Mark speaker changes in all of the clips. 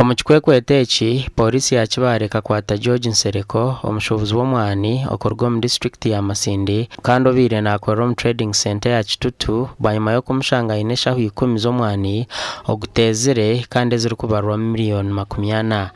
Speaker 1: Omu kikwekweto eki, Pooriisi ya Kibaale ekakwata George Nsereko, omushuubuzi w'omwani okuruga omu disiturikiti ya Masindi kandi obaire naakorera omu Trading Centre ya Kitutu bwanyima y'okumushanga aine eshaho ikumi z'omwani oguteezire kandi ezirikubarwamu miriyoni 40.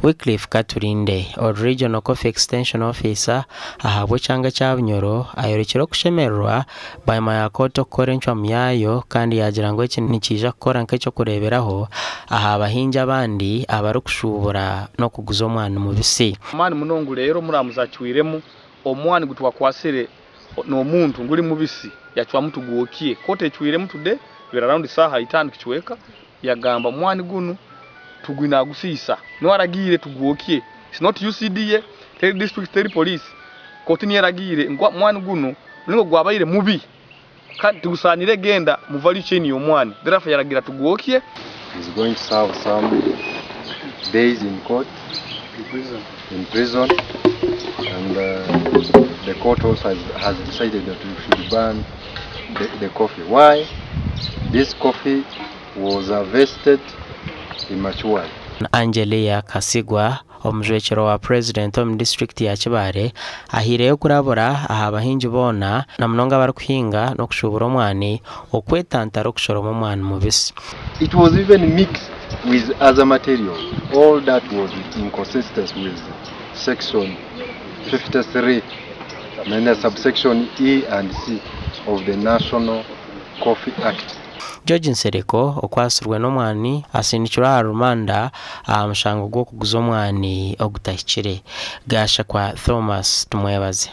Speaker 1: Wycliffe Katurinde, ori Regional Coffee Extension Officer ahabw'ekyanga ekya Bunyoro ayorekire okushemererwa bwanyima ya kooti okukora encwamu yaayo kandi yaagira ngu eki nikiija kukora nk'eky'okureeberaho aha bahingi abandi abarikushuubura n'okuguza omwani mubisi.
Speaker 2: Amaani muno ngu reero omuramuzi acwiremu omwani gu twakwasire n'omuntu guri mubisi yacwamu tugwokye. Kooti ecwiremu today ebire around saaha itaano kicweka yagamba omwani gunu tugwine agusiisa niwe aragiire tugwokye. It's not UCDA, teri district, teri police. Kooti niyo eragiire ngu omwani gunu muringo gwabaire mubi kandi tigusaanire genda mu value chain y'omwani therefore yaragira tugwokye.
Speaker 3: He's going to serve some days in court, in prison, and the court also has decided that we should ban the coffee. Why? This coffee was harvested immaturely.
Speaker 1: Angelia Kasigwa, omujwekyerwa wa Purezidenti omu disiturikiti ya Kibaale ahaireyo okurabura aha bahingi boona na munonga abarikuhinga n'okushuubura omwani okwetantara okushoroma omwani mubisi.
Speaker 3: It was even mixed with other materials. All that was inconsistent with section 53, minus subsection E and C of the National Coffee Act.
Speaker 1: George Nsereko okwatsirwe n'omwani asindikirwe aha rumanda aha mushango gw'okuguza omwani ogutahikire. Gashakwa Thomas Tumwebaze.